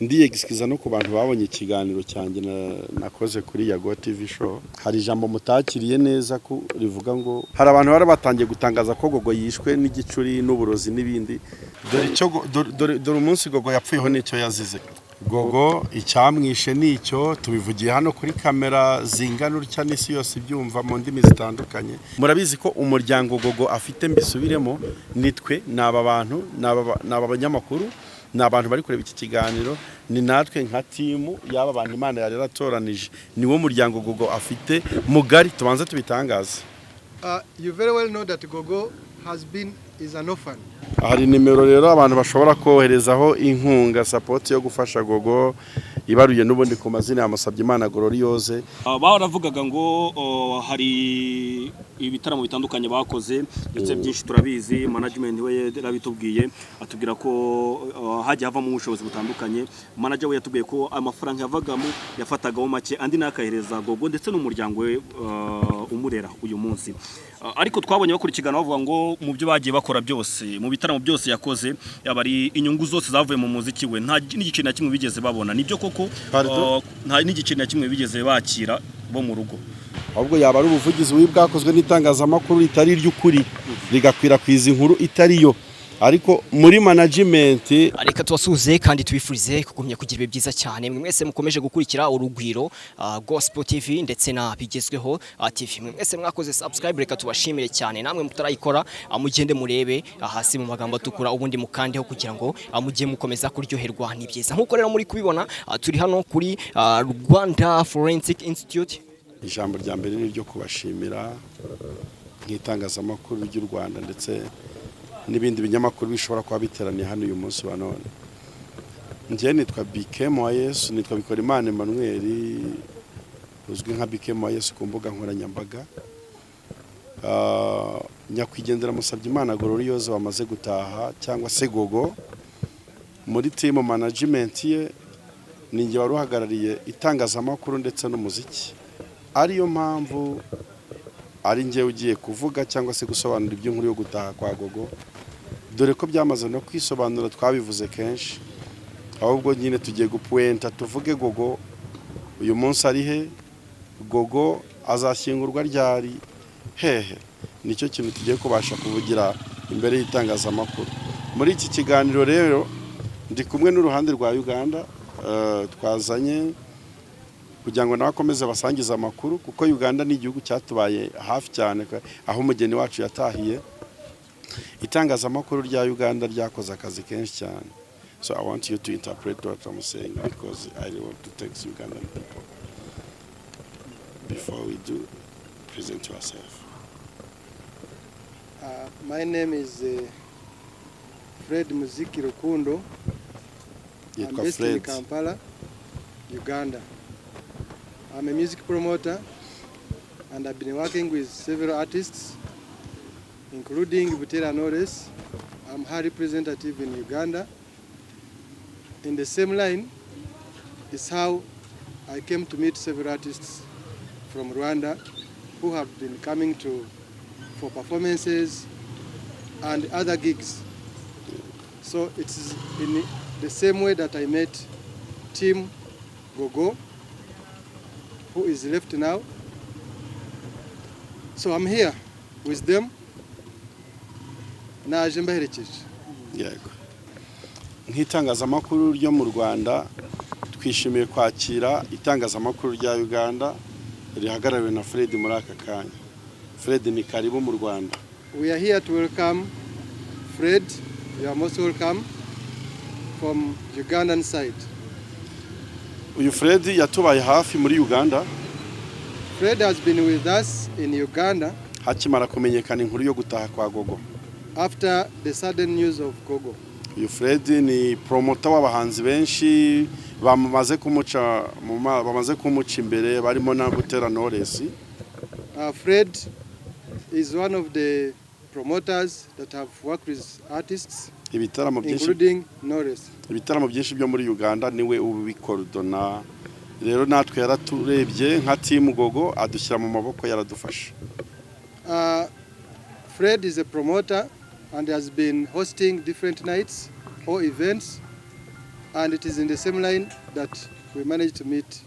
Ndiyegisikiza no ku bantu babonye ikiganiro cyanjye nakoze kuri Yago TV Show. Hari ijambo mutakiriye neza ko rivuga ngo hari abantu bari batangiye gutangaza ko Gogo yishwe n'igicuri n'uburozi n'ibindi. Dore icyo dore umunsi Gogo yapfuyeho n'icyo yazize. Gogo icyamwishe nicyo tubivugiye hano kuri kamera zingana utya, n'isi yose ibyumva mu ndimi zitandukanye. Murabizi ko umuryango Gogo afite, mbisubiremo, nitwe, ni aba bantu, ni aba banyamakuru, ni abantu bari kureba iki kiganiro, ni natwe nka team y'aba bantu Imana yari yaratoranije. Niwo muryango Gogo afite mugari, tubanze tubitangaze. You very well know that Gogo has been is an orphan. Hari nimero rero abantu bashobora koherezaho inkunga, support yo gufasha Gogo, ibaruye n'ubundi ku mazina ya Musabyimana Gloriose. Baravugaga ngo oh, hari ibitaramo bitandukanye bakoze, ndetse byinshi turabizi. Management we yarabitubwiye, atubwira ko hagiye havamo ubushobozi butandukanye. Manager we yatubwiye ko amafaranga yavagamo yafatagaho make, andi nakahereza Gogo ndetse n'umuryango we umurera uyu munsi. Ariko twabonye bakurikirana bavuga ngo mu byo bagiye bakora byose, mu bitaramo byose yakoze, yaba ari inyungu zose zavuye mu muziki we, nta n'igiceri na kimwe bigeze babona. Nibyo koko? Pardon? Nta n'igiceri na kimwe bigeze bakira bo mu rugo. Ahubwo yaba ari ubuvugizi bubi bwakozwe n'itangazamakuru ritari iry'ukuri, rigakwirakwiza inkuru itari yo, ariko muri management. Reka tubasuhuze kandi tubifurize kugumya kugira ibihe byiza cyane, mwe mwese mukomeje gukurikira Urugwiro Gospel TV ndetse na Bigezweho TV. Mwe mwese mwakoze subscribe, reka tubashimire cyane. Namwe mutarayikora, mugende murebe hasi mu magambo atukura, ubundi mukandeho kugira ngo mujye mukomeza kuryoherwa n'ibyiza. Nkuko rero muri kubibona, turi hano kuri Rwanda Forensic Institute. Ijambo rya mbere ni iryo kubashimira nk'itangazamakuru ry'u Rwanda ndetse n'ibindi binyamakuru bishobora kuba biteraniye hano uyu munsi wa none. Njyewe nitwa Bikem wa Yesu, nitwa Bikorimana Emmanuel, uzwi nka Bikem wa Yesu ku mbuga nkoranyambaga. Nyakwigendera Musabyimana Gloriose wamaze gutaha, cyangwa se Gogo, muri team management ye ni njye wari uhagarariye itangazamakuru ndetse n'umuziki, ariyo mpamvu ari njye ugiye kuvuga cyangwa se gusobanura iby'inkuru yo gutaha kwa Gogo, dore ko byamaze no kwisobanura, twabivuze kenshi. Ahubwo nyine tugiye gupuwenta tuvuge Gogo uyu munsi ari he, Gogo azashyingurwa ryari, hehe. Nicyo kintu tugiye kubasha kuvugira imbere y'itangazamakuru muri iki kiganiro. Rero ndi kumwe n'uruhande rwa Uganda, twazanye kugira ngo nawe akomeze basangize amakuru, kuko Uganda ni igihugu cyatubaye hafi cyane aho umugeni wacu yatahiye. Itangazamakuru rya Uganda ryakoze akazi kenshi cyane. So I want you to interpret what I'm saying because I want to text Ugandan people. Before we do, present yourself. My name is Fred Muziki Rukundo. I'm Yitwa based in Fred. Kampala, Uganda. I'm a music promoter and I've been working with several artists, including Butera Knowless. I'm her representative in Uganda. In the same line is how I came to meet several artists from Rwanda who have been coming to for performances and other gigs. So it's in the same way that I met Team Gogo, who is left now. So I'm here with them. Naje mbaherekeje. Yego, nk'itangazamakuru ryo mu Rwanda twishimiye kwakira itangazamakuru rya Uganda rihagarariwe na Fred muri aka kanya. Fred, ni karibu mu Rwanda. We are here to welcome Fred. You are most welcome from Ugandan side. Uyu Fred yatubaye hafi muri Uganda Fred has been with us in Uganda hakimara kumenyekana inkuru yo gutaha kwa Gogo. After the sudden news of Gogo. Uyu Fred ni promoter w'abahanzi benshi bamaze kumuca imbere, barimo na Butera Knowless. Fred is one of the promoters that have worked with artists, Ibitaramo byinshi, including Knowless. ibitaramo byinshi byo muri Uganda niwe ubicoordonna. Rero natwe yaraturebye nka team Gogo, adushyira mu maboko, yaradufasha. Fred is a promoter and has been hosting different nights or events And it is in the same line that we managed to meet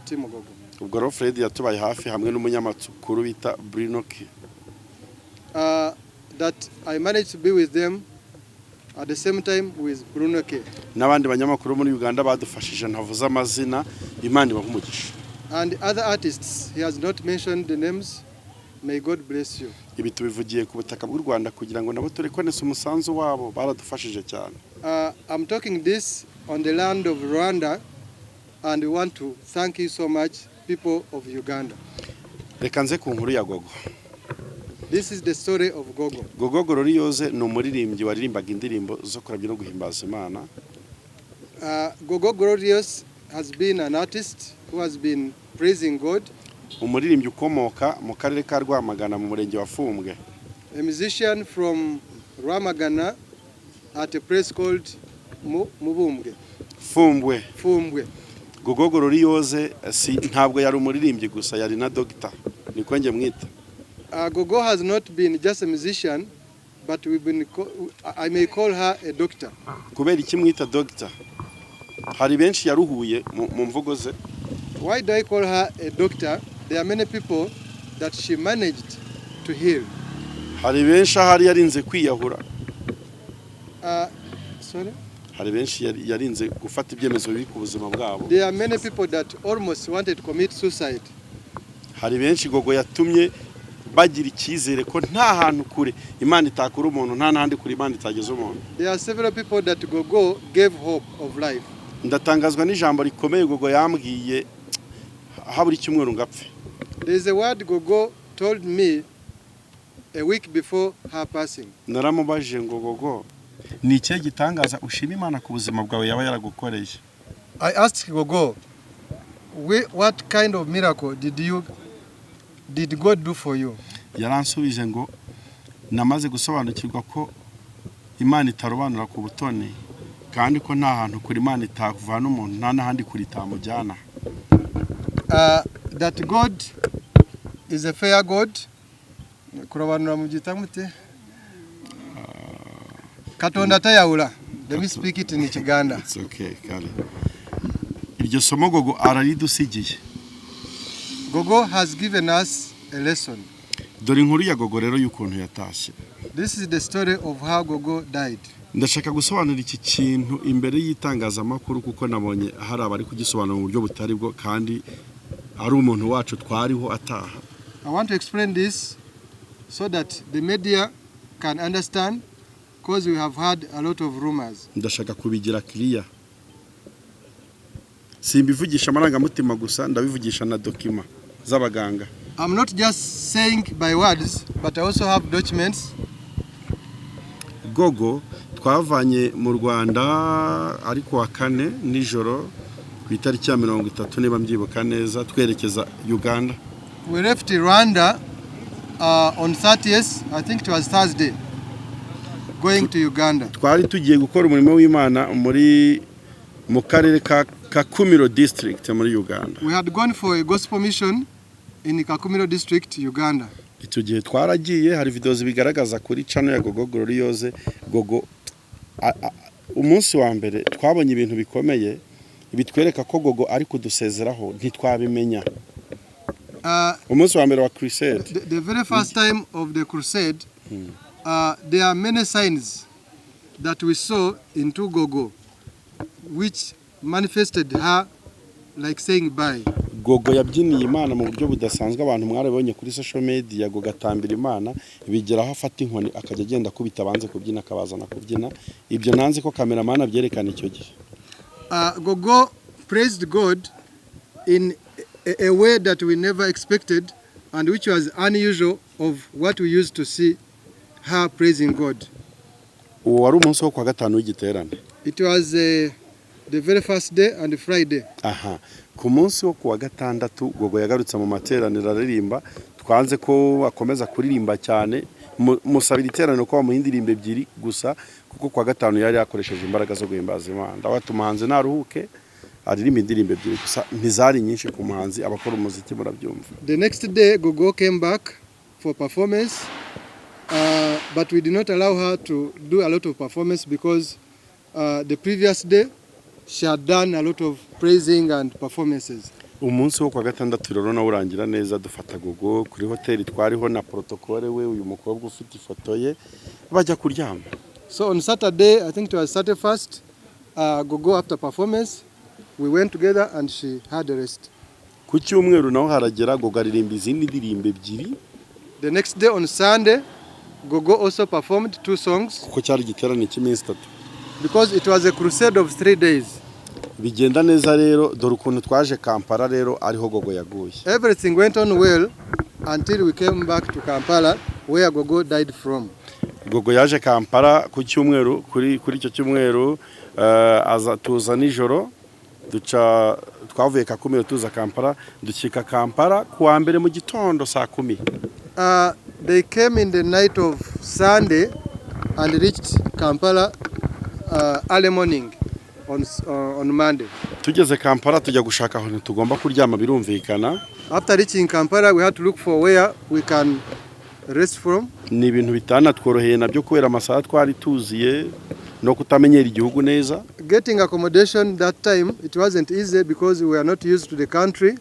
Team Gogo. Ubwo rero Fred yatubaye hafi hamwe n'umunyamakuru bita Bruno K. That I managed to be with them at the same time with Bruno K. N'abandi banyamakuru muri Uganda badufashije ntavuze amazina, Imana ibaha umugisha. And other artists, he has not mentioned the names. May God bless you. Ibi tubivugiye ku butaka bw'u Rwanda kugira ngo nabo turekonese umusanzu wabo, baradufashije cyane. I'm talking this on the land of Rwanda, and we want to thank you so much, people of Uganda. Reka nze ku nkuru ya Gogo. This is the story of Gogo. Gogo Gloriose ni umuririmbyi waririmbaga indirimbo zo kuramya no guhimbaza Imana. Gogo Glorious has been an artist who has been praising God, umuririmbyi ukomoka mu karere ka Rwamagana mu murenge wa Fumbwe. A musician from Rwamagana at a place called Mubumbwe, Fumbwe. Fumbwe. Gogo Gloriose si ntabwo yari umuririmbyi gusa, yari na dogita, niko njye mwita. Gogo has not been just a musician, but I may call her a doctor. Kubera iki mwita dogita? Hari benshi yaruhuye mu mvugo ze. Why do I call her a doctor? There are many people that she managed to heal. Hari benshi ahari yarinze kwiyahura. Sorry? Hari benshi yarinze gufata ibyemezo bibi ku buzima bwabo. There are many people that almost wanted to commit suicide. Hari benshi Gogo yatumye bagira icyizere ko nta hantu kure Imana itakura umuntu, nta n'ahandi kure Imana itageza umuntu. There are several people that Gogo gave hope of life. Ndatangazwa n'ijambo rikomeye Gogo yambwiye habura icyumweru ngapfe. There is a word Gogo told me a week before her passing. Naramubajije ngo: "Gogo, ni ikihe gitangaza ushima Imana ku buzima bwawe yaba yaragukoreye?" I asked Gogo, "What kind of miracle did God do for you?" Yaransubije ngo: "Namaze gusobanukirwa ko Imana itarobanura ku butoni, kandi ko nta hantu kure Imana itavana umuntu, nta n'ahandi kure itamujyana." That God is a fair God. Kurobanura mubyita mute? Katonda tayawula. Let me speak it in Kiganda. It's okay, kare. Iryo somo Gogo araridusigiye. Gogo has given us a lesson. Dore inkuru ya Gogo rero y'ukuntu yatashye. This is the story of how Gogo died. Ndashaka gusobanura iki kintu imbere y'itangazamakuru kuko nabonye hari abari kugisobanura mu buryo butari bwo, kandi ari umuntu wacu twariho ataha. I want to explain this so that the media can understand, because we have had a lot of rumors. Ndashaka kubigira kiriya, simbivugisha amarangamutima gusa, ndabivugisha na document z'abaganga. I'm not just saying by words, but I also have documents. Gogo twavanye mu Rwanda ari ku wa kane nijoro ku itariki ya 30, niba mbyibuka neza, twerekeza Uganda. We left Rwanda on 30th, I think it was Thursday, going to Uganda. Twari tugiye gukora umurimo w'Imana mu karere ka Kakumiro District muri Uganda. We had gone for a gospel mission in Kakumiro District, Uganda. Icyo gihe twaragiye, hari videwo zibigaragaza kuri channel ya Gogo Gloriose. Gogo umunsi wa mbere twabonye ibintu bikomeye bitwereka ko Gogo ari kudusezeraho, ntitwabimenya. Umunsi wa mbere wa crusade. The very first time of the crusade, there are many signs that we saw into Gogo, which manifested her like saying bye. Gogo yabyiniye Imana mu buryo budasanzwe, abantu mwarabibonye kuri social media. Gogo atambira Imana bigeraho afata inkoni akajya agenda akubita abanze kubyina, akabazana kubyina. Ibyo nanze ko cameraman abyerekana icyo gihe. Gogo praised God in a way that we never expected and which was unusual of what we used to see her praising God. Uwo wari umunsi wo kuwa gatanu w'igiterane. It was the very first day and Friday. Aha ku munsi wo kuwa gatandatu Gogo yagarutse mu materaniro aririmba. Twanze ko akomeza kuririmba cyane, musabira iteraniro ko bamuha indirimbo ebyiri gusa, kuko kuwa gatanu yari yakoresheje imbaraga zo guhimbaza Imana. Ndavuga umuhanzi naruhuke aririmba indirimbo ebyiri gusa, ntizari nyinshi ku muhanzi, abakora umuziki murabyumva. The next day, Gogo came back for performance, but we did not allow her to do a lot of performance because the previous day she had done a lot of praising and performances. Umunsi wo kwa gatandatu rero nawo urangira neza, dufata Gogo kuri hoteli twariho na protocole we, uyu mukobwa ufite ifoto ye, bajya kuryama. So on Saturday, I think it was Saturday first, Gogo, after performance, we went together and she had a rest. Ku cyumweru naho haragera, Gogo aririmba izindi ndirimbo ebyiri. The next day, on Sunday, Gogo also performed two songs kuko cyari igiterane cy'iminsi 3. Because it was a crusade of 3 days. Bigenda neza rero, dore ukuntu twaje Kampala rero ariho Gogo yaguye. Everything went on well until we came back to Kampala, where Gogo died from. Gogo yaje Kampala ku cyumweru, kuri icyo cyumweru aza tuza nijoro, duca twavuye Kakumiro tuza Kampala, dukika Kampala ku wa mbere mu gitondo saa 10. They came in the night of Sunday and reached Kampala early morning on Monday. Tugeze Kampala tujya gushaka ahantu tugomba kuryama, birumvikana. After reaching Kampala, we had to look for where we can rest from. Ni ibintu bitanatworoheye nabyo kubera amasaha twari tuziye no kutamenyera igihugu neza. Getting accommodation that time, it wasn't easy because we were not used to the country.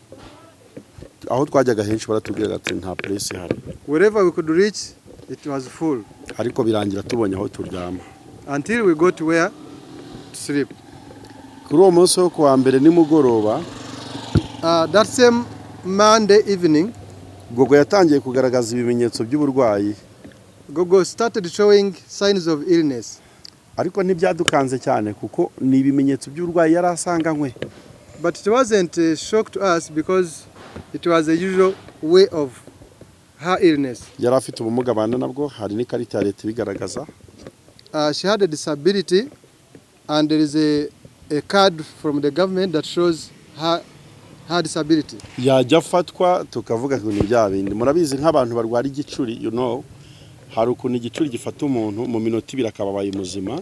Aho twajyaga henshi baratubwira ati nta place ihari. Wherever we could reach, it was full Ariko birangira tubonye aho turyama. Until we got where to sleep. Kuri uwo munsi wo kuwa mbere nimugoroba, That same Monday evening, Gogo yatangiye kugaragaza ibimenyetso by'uburwayi. Gogo started showing signs of illness. Ariko ntibyadukanze cyane kuko ni ibimenyetso by'uburwayi yari asanganywe. But it wasn't a shock to us because it was a usual way of her illness. Yari afite ubumuga abana nabwo, hari n'ikarita ya leta ibigaragaza. She had a disability, and there is a card from the government that shows her disability. Yajya afatwa tukavuga ngo ni bya bindi murabizi nk'abantu barwara igicuri. Hari ukuntu igicuri gifata umuntu mu minota 2 akaba abaye muzima,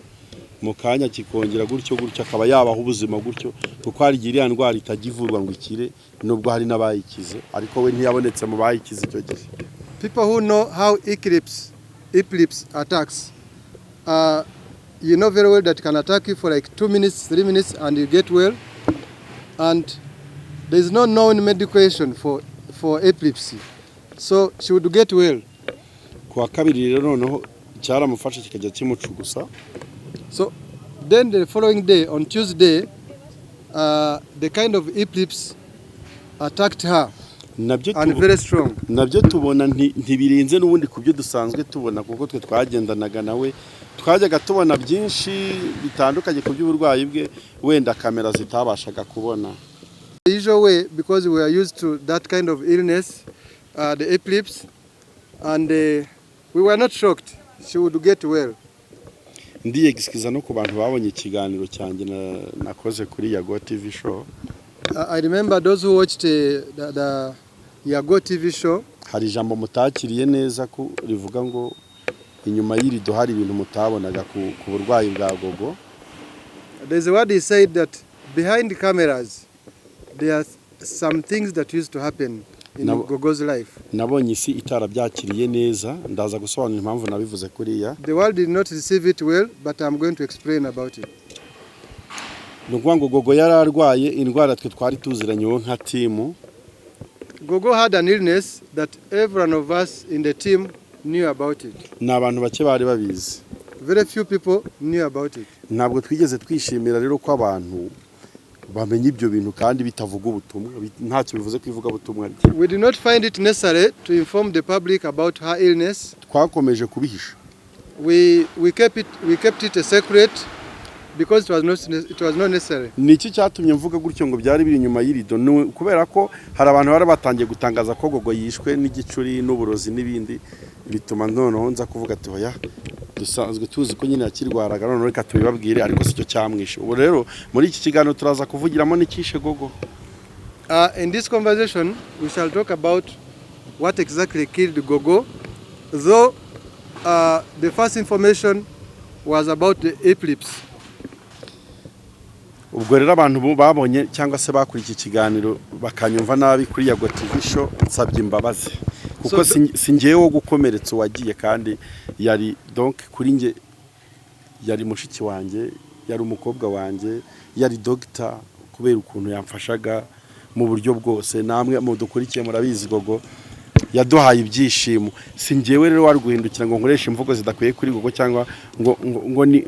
mu kanya kikongera gutyo gutyo, akaba yabaho ubuzima gutyo, kuko hari igihe iriya ndwara itajya ivurwa ngo ikire, nubwo hari n'abayikize, ariko we ntiyabonetse mu bayikize icyo gihe. People who know how eclipse attacks, you know very well that it can attack you for like 2 minutes, 3 minutes, and you get well. And there is no known medication for epilepsy. So she would get well. Ku wa kabiri rero noneho cyaramufashe kikajya kimucugusa. So then the following day, on Tuesday, the kind of epilepsy attacked her Nabyo and very strong. Nabyo tubona ntibirenze n'ubundi ku byo dusanzwe tubona, kuko twe twagendanaga nawe twajyaga tubona byinshi bitandukanye ku by'uburwayi bwe wenda kamera zitabashaga kubona. The usual way, because we are used to that kind of illness, the epilepsy, and we were not shocked. She would get well. Ndiyegisikiza no ku bantu babonye ikiganiro cyanjye nakoze kuri Yago TV Show. I remember those who watched the Yago TV show. Hari ijambo mutakiriye neza ko rivuga ngo inyuma y'irido hari ibintu mutabonaga ku burwayi bwa Gogo. There's a word he said that behind the cameras, there are some things that used to happen in Gogo's life. Nabonye isi itarabyakiriye neza, ndaza gusobanura impamvu nabivuze kuriya. The world did not receive it well, but I'm going to explain about it. Ni ukuvuga ngo Gogo yari arwaye indwara twe twari tuziranyeho nka team. Gogo had an illness that every one of us in the team knew about it. Ni abantu bake bari babizi. Very few people knew about it. Ntabwo twigeze twishimira rero ko abantu bamenya ibyo bintu kandi bitavuga ubutumwa, ntacyo bivuze ku ivugabutumwa rye. We did not find it necessary to inform the public about her illness. Twakomeje kubihisha. We kept it a secret because it was not necessary. Ni iki cyatumye mvuga gutyo ngo byari biri inyuma y'irido? Ni kubera ko hari abantu bari batangiye gutangaza ko Gogo yishwe n'igicuri n'uburozi n'ibindi, bituma noneho nza kuvuga ati oya, dusanzwe tuzi ko nyine yakirwaraga, noneho reka tubibabwire, ariko sicyo cyamwishe. Ubu rero muri iki kiganiro turaza kuvugiramo n'icyishe Gogo. In this conversation, we shall talk about what exactly killed Gogo, though the first information was about the epilepsy. Ubwo rero abantu babonye cyangwa se bakuriye iki kiganiro bakanyumva nabi kuri Yago TV Show, nsabye imbabazi kuko si njyewe wo gukomeretsa uwagiye, kandi yari, donc kuri njye yari mushiki wanjye, Yari umukobwa wanjye, yari dogita kubera ukuntu yamfashaga mu buryo bwose. Namwe mudukurikiye murabizi, Gogo yaduhaye ibyishimo. Si njyewe rero wari guhindukira ngo nkoreshe imvugo zidakwiye kuri Gogo cyangwa ngo ni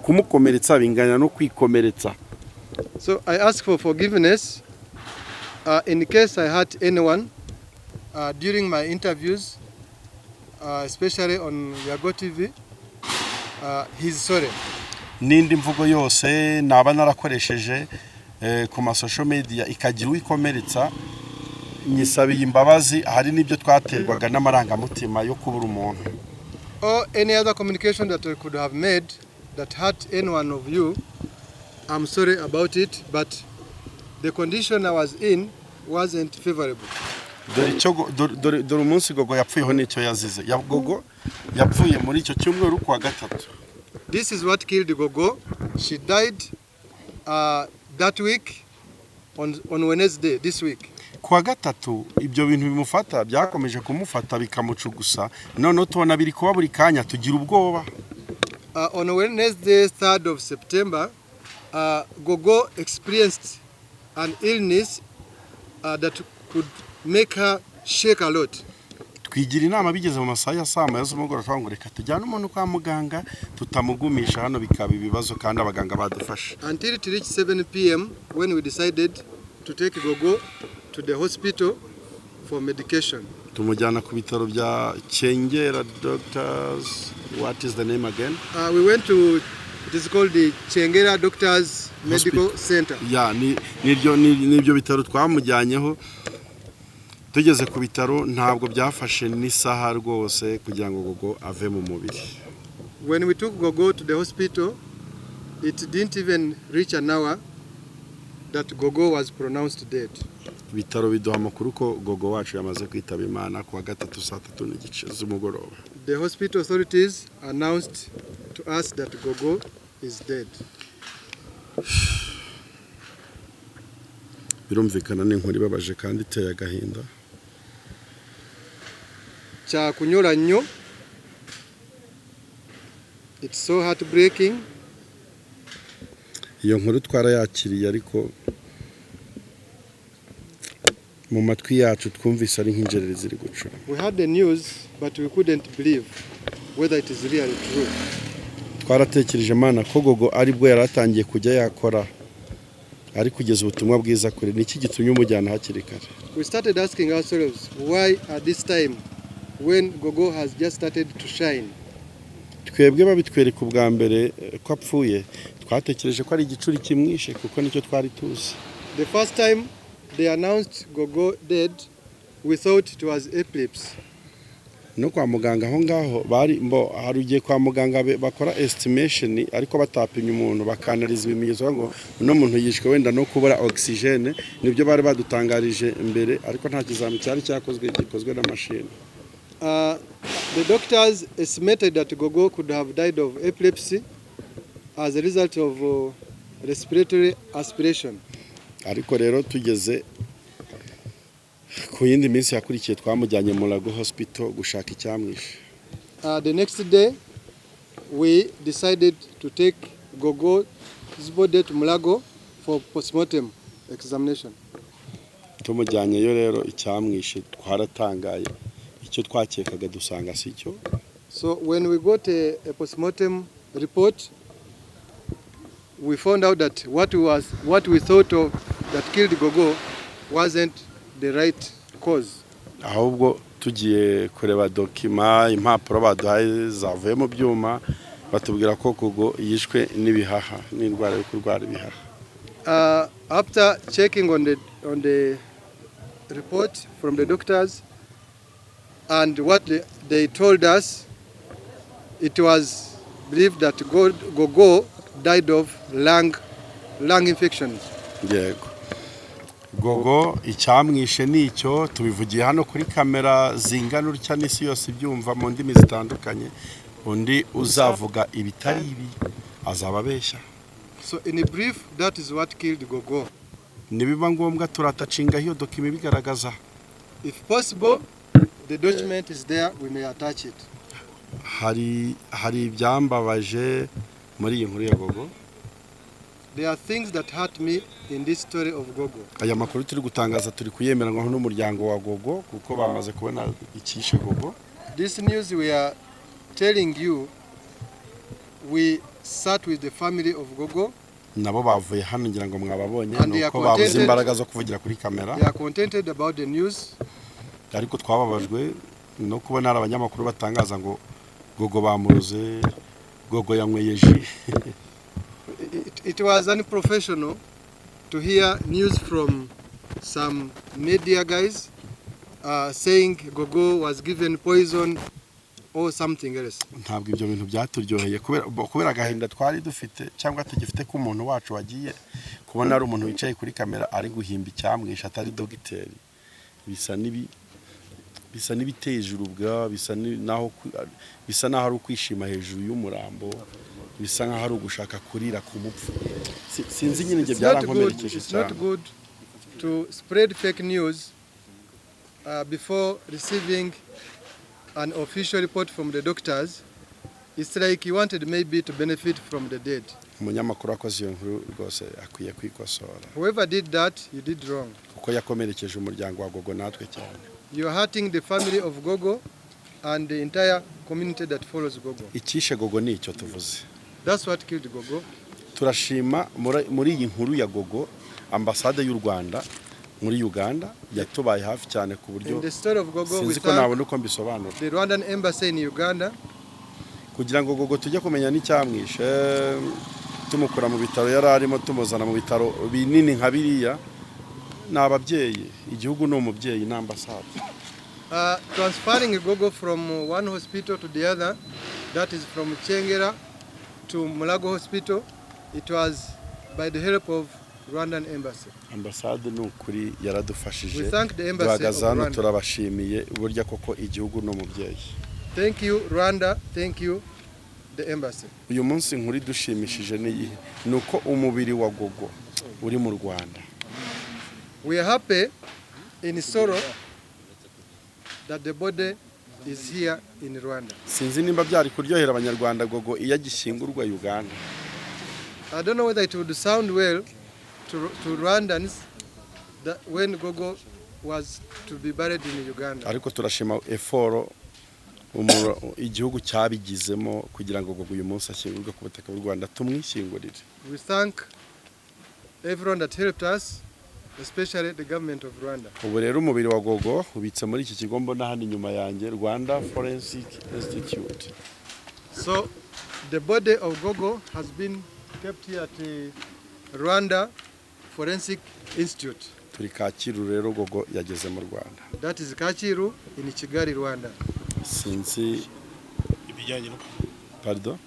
kumukomeretsa bingana no kwikomeretsa. So I ask for forgiveness in case I hurt anyone during my interviews, especially on Yago TV. He's sorry. N'indi mvugo yose naba narakoresheje ku ma social media ikagira uwikomeretsa, nyisabiye imbabazi. Hari n'ibyo twaterwaga n'amarangamutima yo kubura umuntu. Or any other communication that I could have made that hurt any one of you, I'm sorry about it, but the condition I was in wasn't favorable. Dore icyo dore umunsi Gogo yapfuyeho n'icyo yazize. Ya Gogo yapfuye muri icyo cyumweru kuwa gatatu. This is what killed Gogo. She died that week on Wednesday this week. Kuwa gatatu ibyo bintu bimufata byakomeje kumufata bikamucugusa, noneho tubona biri kuba buri kanya, tugira ubwoba. On Wednesday, 3rd of September, Gogo experienced an illness that could make her shake a lot. Twigira inama bigeze mu masaha ya saa moya z'umugoroba, twavuga ngo reka tujyane umuntu kwa muganga, tutamugumisha hano bikaba ibibazo kandi abaganga badufasha. Until it reached 7 p.m. when we decided to take Gogo to the hospital for medication. Tumujyana ku bitaro bya Kyengera Doctors, what is the name again? We went to, it is called the Kyengera Doctors Medical Hospital. Center. Ya, ni nibyo nibyo bitaro twamujyanyeho. Tugeze ku bitaro ntabwo byafashe n'isaha rwose kugira ngo Gogo ave mu mubiri. When we took Gogo to the hospital, it didn't even reach an hour that Gogo was pronounced dead. Ibitaro biduha amakuru ko Gogo wacu yamaze kwitaba Imana ku wa gatatu saa 3:30 z'umugoroba. The hospital authorities announced to us that Gogo is dead. Birumvikana ni inkuru ibabaje kandi iteye agahinda. Kyakunyolwa nnyo. It's so heartbreaking. Iyo nkuru twarayakiriye, ariko mu matwi yacu twumvise ari nk'injereri ziri gucura. We had the news, but we couldn't believe whether it is really true. Twaratekereje, Mana, ko Gogo aribwo yari atangiye kujya yakora ari kugeza ubutumwa bwiza kure, niki gitumye umujyana hakiri kare? We started asking ourselves why at this time when Gogo has just started to shine. Twebwe babitwereka ubwa mbere ko apfuye, twatekereje ko ari igicuri kimwishe kuko nicyo twari tuzi. The first time they announced Gogo dead, we thought it was epilepsy. No kwa muganga aho ngaho bari mbo hari ugiye kwa muganga bakora estimation ariko batapimye umuntu, bakanariza ibimenyetso ngo uno muntu yishwe wenda no kubura oxygène. Nibyo bari badutangarije mbere, ariko nta kizami cyari cyakozwe gikozwe na machine. The doctors estimated that Gogo could have died of epilepsy as a result of respiratory aspiration. Ariko rero tugeze ku yindi minsi yakurikiye, twamujyanye mu Mulago Hospital gushaka icyamwishe. The next day, we decided to take Gogo's body to Mulago for postmortem examination. Tumujyanyeyo rero, icyamwishe twaratangaye, icyo twakekaga dusanga si cyo. So when we got a postmortem report, we found out that what we thought of that killed Gogo wasn't the right cause. Ahubwo tugiye kureba document, impapuro baduhaye zavuye mu byuma, batubwira ko Gogo yishwe n'ibihaha, n'indwara yo kurwara ibihaha. After checking on the report from the doctors and what they told us, it was believed that Gogo died of lung infections. Yego, Gogo icyamwishe ni icyo. Tubivugiye hano kuri kamera zingana utya n'isi yose ibyumva mu ndimi zitandukanye. Undi uzavuga ibitari ibi azaba abeshya. So in a brief, that is what killed Gogo. Nibiba ngombwa turatacingaho iyo document ibigaragaza. If possible, the document is there, we may attach it. Hari ibyambabaje muri iyi nkuru ya Gogo. There are things that hurt me in this story of Gogo. Aya makuru turi gutangaza turi kuyemeranywaho n'umuryango wa Gogo, kuko bamaze kubona icyishe Gogo. This news we are telling you, we sat with the family of Gogo. Nabo bavuye hano, ngira ngo mwababonye. And they are Nuko babuze contented. imbaraga zo kuvugira kuri kamera. They are contented about the news. Ariko twababajwe no kubona hari abanyamakuru batangaza ngo Gogo bamuroze, Gogo yanyweye jus. It was unprofessional to hear news from some media guys saying Gogo was given poison or something else. Ntabwo ibyo bintu byaturyoheye kubera agahinda twari dufite cyangwa tugifite ko umuntu wacu wagiye. Kubona ari umuntu wicaye kuri kamera ari guhimba icyamwishe, atari dogiteri, bisa n'ibiteje urubwa, bisa n'aho ari ukwishima hejuru y'umurambo, bisa nk'aho ari ugushaka kurira ku mupfu. Sinzi nyine, ibyo It's not good, byarankomerekeje it's not cyane. good to spread fake news before receiving an official report from the doctors. It's like you wanted maybe to benefit from the dead. Umunyamakuru wakoze iyo nkuru rwose akwiye kwikosora. Whoever did that, you did wrong. Kuko yakomerekeje umuryango wa Gogo natwe cyane. You are hurting the family of Gogo and the entire community that follows Gogo. Icyishe Gogo ni icyo tuvuze. That's what killed Gogo. Turashima muri iyi nkuru ya Gogo ambasade y'u Rwanda muri Uganda yatubaye hafi cyane ku buryo In the story of Gogo, we sinzi ko thank nabona uko mbisobanura. the Rwandan embassy in Uganda. Kugira ngo Gogo tujye kumenya n'icyamwishe, tumukura mu bitaro yari arimo, tumuzana mu bitaro binini nka biriya, ni ababyeyi, igihugu ni umubyeyi, ni ambasade. Transferring Gogo from one hospital to the other, that is from Kyengera to Mulago Hospital, it was by the help of Rwandan embassy. Ambasade ni ukuri yaradufashije. We thank the embassy of Duhagaze hano Rwanda. turabashimiye. Burya koko igihugu ni umubyeyi. Thank you, Rwanda. Thank you, the embassy. Uyu munsi inkuru idushimishije ni iyihe? Ni uko umubiri wa Gogo uri mu Rwanda. We are happy in sorrow that the body is here in Rwanda. Sinzi nimba byari kuryohera Abanyarwanda Gogo iyo agishyingurwa Uganda. I don't know whether it would sound well to Rwandans that when Gogo was to be buried in Uganda. Ariko turashima effort igihugu cyabigizemo kugira ngo Gogo uyu munsi ashyingurwe ku butaka bw'u Rwanda, tumwishyingurire. We thank everyone that helped us, especially the government of Rwanda. Ubu rero umubiri wa Gogo ubitse muri iki kigo mbona hano inyuma yanjye, Rwanda Forensic Institute. So the body of Gogo has been kept here at the Rwanda Forensic Institute. Turi Kacyiru rero, Gogo yageze mu Rwanda. That is Kacyiru in Kigali, Rwanda. Sinzi. Ibijyanye no Pardon?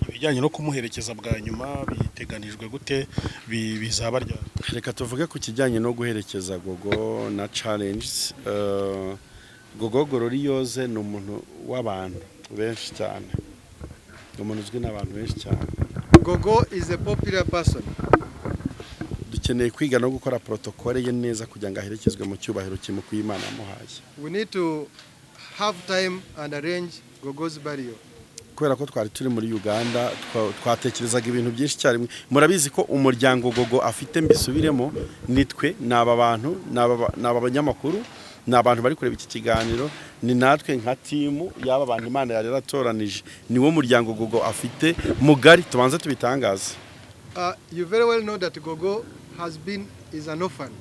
Ibijyanye no kumuherekeza bwa nyuma biteganijwe gute? Bizaba ryari? Reka tuvuge ku kijyanye no guherekeza Gogo na challenges. Gogo Gloriose ni umuntu w'abantu benshi cyane, ni umuntu uzwi n'abantu benshi cyane. Gogo is a popular person. Dukeneye kwiga no gukora protocole ye neza kugira ngo aherekezwe mu cyubahiro kimukwiye Imana yamuhaye. We need to have time and arrange Gogo's burial. Kubera ko twari turi muri Uganda, twatekerezaga ibintu byinshi icyarimwe. Murabizi ko umuryango Gogo afite, mbisubiremo, nitwe, ni aba bantu, ni aba banyamakuru, ni abantu bari kureba iki kiganiro, ni natwe nka team y'aba bantu Imana yari yaratoranije. Niwo muryango Gogo afite mugari, tubanze tubitangaze. You very well know that Gogo has been is an orphan,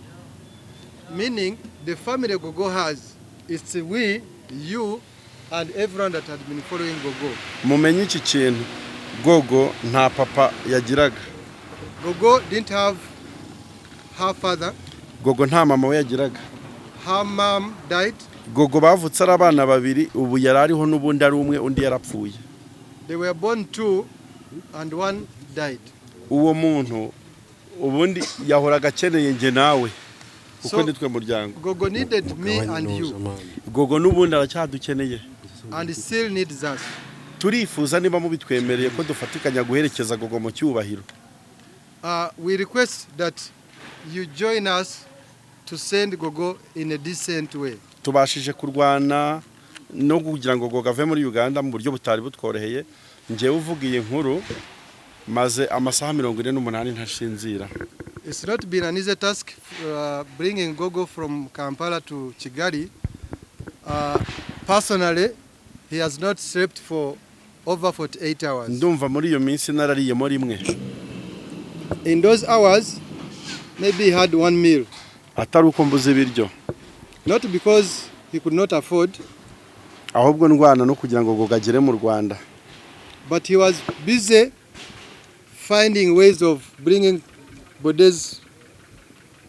meaning the family Gogo has, it's we, you, and everyone that has been following Gogo. Mumenye iki kintu: Gogo nta papa yagiraga. Gogo didn't have her father. Gogo nta mama we yagiraga. Her mom died. Gogo bavutse ari abana babiri, ubu yari ariho n'ubundi ari umwe, undi yarapfuye. They were born two, and one died. Uwo muntu ubundi yahoraga akeneye njye nawe, kuko nitwe muryango. Gogo needed me and you, Gogo n'ubundi aracyadukeneye. And still needs us. Turifuza, niba mubitwemereye, ko dufatikanya guherekeza Gogo mu cyubahiro. We request that you join us to send Gogo in a decent way. Tubashije kurwana no kugira ngo Gogo ave muri Uganda mu buryo butari butworoheye. Njyewe uvuga iyi nkuru Maze amasaha 48 ntasinzira. It's not been an easy task bringing Gogo from Kampala to Kigali. Personally, he has not slept for over 48 hours. Ndumva muri iyo minsi narariyemo rimwe. In those hours, maybe he had one meal. Atari uko mbuze ibiryo, Not because he could not afford, ahubwo ndwana no kugira ngo Gogo agere mu Rwanda. But he was busy finding ways of bringing Bode's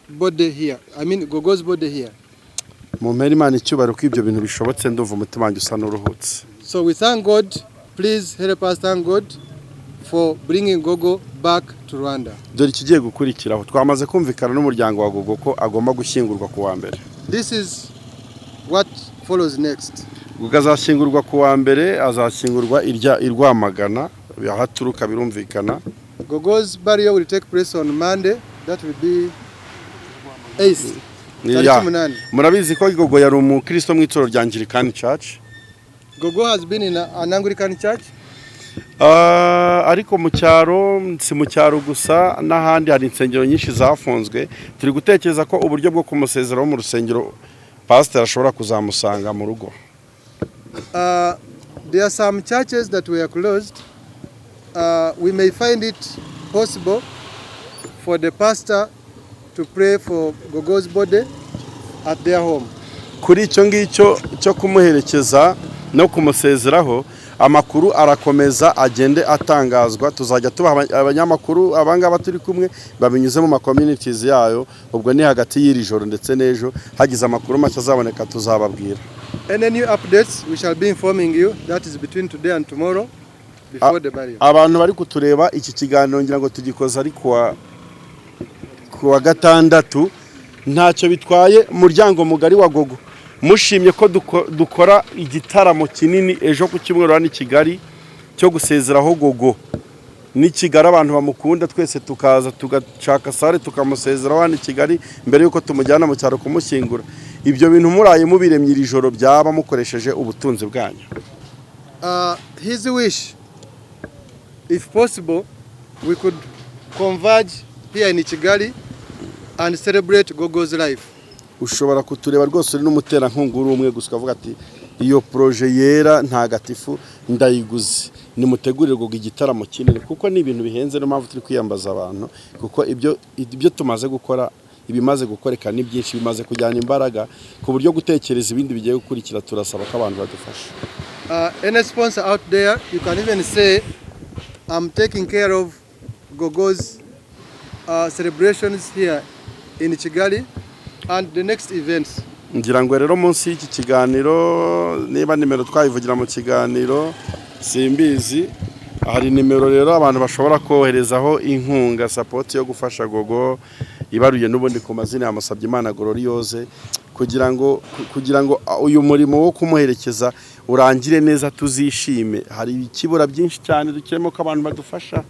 body here. I mean, Gogo's body here. Mumpere Imana icyubahiro ko ibyo bintu bishobotse, ndumva umutima wanjye usa n'uruhutse. So we thank God. Please help us thank God for bringing Gogo back to Rwanda. Dore ikigiye gukurikiraho: twamaze kumvikana n'umuryango wa Gogo ko agomba gushyingurwa ku wa mbere. This is what follows next. Gogo azashyingurwa ku wa mbere, azashyingurwa irya i Rwamagana aho aturuka, birumvikana. Gogo's burial will take place on Monday. That will be 8th. Tariki 8. Murabizi ko Gogo yari umukristo mu itorero rya Anglican Church. Gogo has been in an Anglican church. Ah, ariko mu cyaro, si mu cyaro gusa, n'ahandi hari insengero nyinshi zafunzwe. Turi gutekereza ko uburyo bwo kumusezeraho mu rusengero, pasiteri ashobora kuzamusanga mu rugo. There are some churches that were closed. We may find it possible for the pastor to pray for Gogo's body at their home. Kuri icyo ngicyo cyo kumuherekeza no kumusezeraho, amakuru arakomeza agende atangazwa. Tuzajya tubaha abanyamakuru abangaba turi kumwe babinyuze mu ma communities yayo. Ubwo ni hagati y'iri joro ndetse n'ejo, hagize amakuru make azaboneka tuzababwira. Any new updates, we shall be informing you. That is between today and tomorrow, before the burial. Abantu bari kutureba, iki kiganiro ngira ngo tugikoze ari kuwa gatandatu. Ntacyo bitwaye, umuryango mugari wa Gogo, mushimye ko dukora igitaramo kinini ejo ku cyumweru hano i Kigali cyo gusezeraho Gogo ni Kigali, abantu bamukunda twese tukaza tugashaka salle tukamusezeraho hano i Kigali mbere y'uko tumujyana mu cyaro kumushyingura. Ibyo bintu muraye mubiremye iri joro byaba mukoresheje ubutunzi bwanyu. His wish, if possible, we could converge here in Kigali and celebrate Gogo's life. Ushobora kutureba rwose uri n'umuterankunga uri umwe gusa, ukavuga ati: "Iyo projet yera ntagatifu ndayiguze, nimutegurire Gogo igitaramo kinini," kuko ni ibintu bihenze. Niyo mpamvu turi kwiyambaza abantu, kuko ibyo tumaze gukora, ibimaze gukoreka ni byinshi, bimaze kujyana imbaraga ku buryo gutekereza ibindi bigiye gukurikira turasaba ko abantu badufasha. Any sponsor out there, you can even say, "I'm taking care of Gogo's celebrations here in Kigali and the next events." Ngira ngo rero munsi y'iki kiganiro, niba nimero twayivugira mu kiganiro simbizi, hari nimero rero abantu bashobora koherezaho inkunga, support yo gufasha Gogo, ibaruye n'ubundi ku mazina ya Musabyimana Gloriose, kugira ngo uyu murimo wo kumuherekeza urangire neza, tuzishime. Hari ikibura byinshi cyane dukeneye ko abantu badufasha.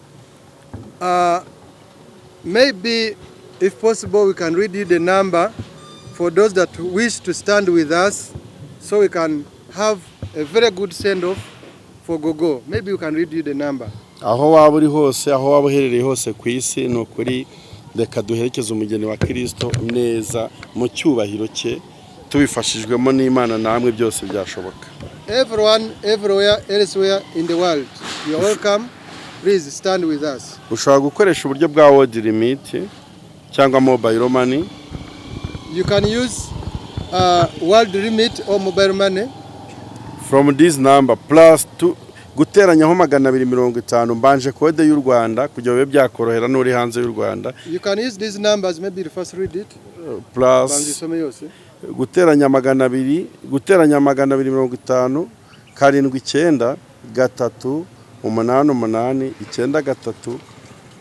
Maybe, if possible, we can read you the number for those that wish to stand with us so we can have a very good send-off for Gogo. Maybe we can read you the number. Aho waba uri hose, aho waba uherereye hose ku isi, ni ukuri reka duherekeze umugeni wa Kirisito neza mu cyubahiro cye. Tubifashijwemo n'Imana namwe, byose byashoboka. Everyone, everywhere, elsewhere in the world, you are welcome. Please stand with us. Ushobora gukoresha uburyo bwa World Remit cyangwa mobile money. You can use World Remit or mobile money. From this number, plus two, guteranyaho 250, mbanje code y'u Rwanda kugira bibe byakorohera n'uri hanze y'u Rwanda. You can use these numbers. Maybe you first read it. Plus Banza usome yose. Guteranya 200, guteranya 250, 7, 9, 3, 8, 8, 3,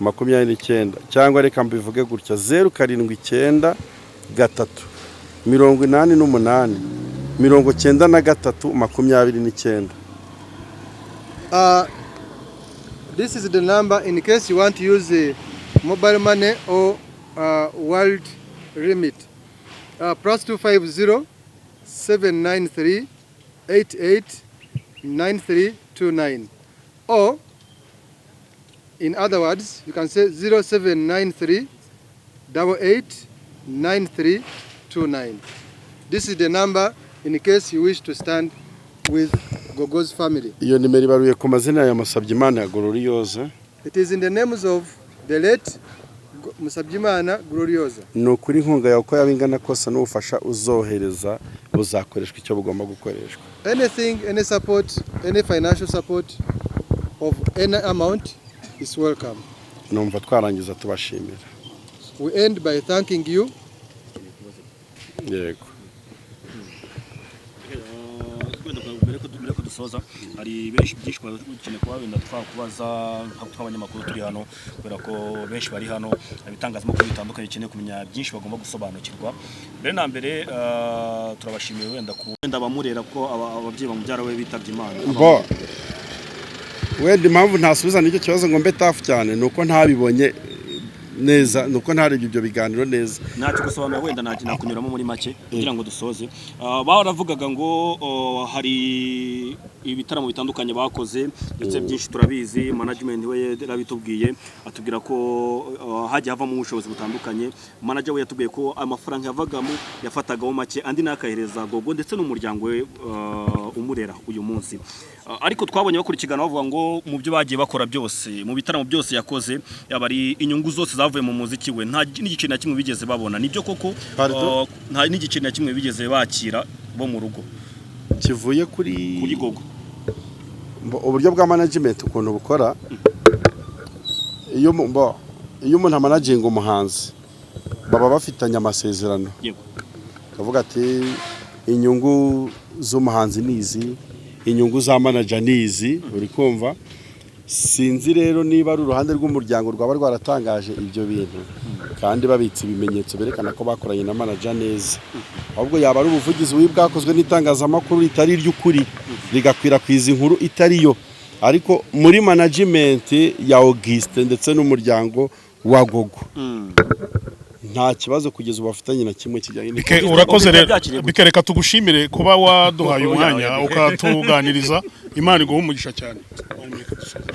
29. Cyangwa reka mbivuge gutya: 0 7 9 3 88 93 29. This is the number in case you want to use the mobile money or World Remit. Plus 250 793 88 9329 or In other words, you can say 0793 88 9329. This is the number in case you wish to stand with Gogo's family. Iyo nimero ibaruye ku mazina ya Musabyimana ya Gloriose. It is in the names of the late Musabyimana Gloriosa. Ni ukuri, inkunga yawe uko yaba ingana kose n'ubufasha uzohereza buzakoreshwa icyo bugomba gukoreshwa. Anything, any support, any financial support of any amount is welcome. Numva twarangiza tubashimira. We end by thanking you. Yego. Wenda mbere ko dusoza, hari benshi byinshi dukeneye kuba wenda twakubaza nk'abanyamakuru turi hano, kubera ko benshi bari hano, ibitangazamakuru bitandukanye bikeneye kumenya byinshi, bagomba gusobanukirwa. Mbere na mbere, turabashimiye wenda ku wenda abamurera, ko ababyeyi bamubyara we bitabye Imana. Bo wenda impamvu ntasubiza n'icyo kibazo ngo mbe tafu cyane ni uko ntabibonye neza, ni uko ntarebye ibyo biganiro neza. Ntacyo gusobanura, wenda nakunyuramo muri make kugira ngo dusoze. Baravugaga ngo hari ibitaramo bitandukanye bakoze, ndetse byinshi turabizi. Management we yarabitubwiye, atubwira ko hagiye havamo ubushobozi butandukanye. Manager we yatubwiye ko amafaranga yavagamo yafatagaho make, andi nakahereza Gogo ndetse n'umuryango we umurera uyu munsi. Ariko twabonye bakurikirana bavuga ngo mu byo bagiye bakora byose, mu bitaramo byose yakoze, yaba ari inyungu zose zavuye mu muziki we, nta n'igiceri na kimwe bigeze babona. Nibyo koko? Pardon? Nta n'igiceri na kimwe bigeze bakira bo mu rugo kivuye kuri kuri Gogo. Uburyo bwa management ukuntu bukora, iyo umuntu amanaginga umuhanzi, baba bafitanye amasezerano. Kavuga ati inyungu z'umuhanzi ni izi, inyungu za manager ni izi, uri kumva? Sinzi rero niba ari uruhande rw'umuryango rwaba rwaratangaje ibyo bintu kandi babitse ibimenyetso berekana ko bakoranye na manager neza, ahubwo yaba ari ubuvugizi bubi bwakozwe n'itangazamakuru ritari iry'ukuri, rigakwirakwiza inkuru itari yo. Ariko muri management ya Auguste ndetse n'umuryango wa Gogo, nta kibazo kugeza ubu bafitanye na kimwe kijyanye Bike, urakoze rero. Byakiriye gute? Bike, reka tugushimire kuba waduhaye umwanya ukatuganiriza. Imana iguhe umugisha cyane. Reka dusoze.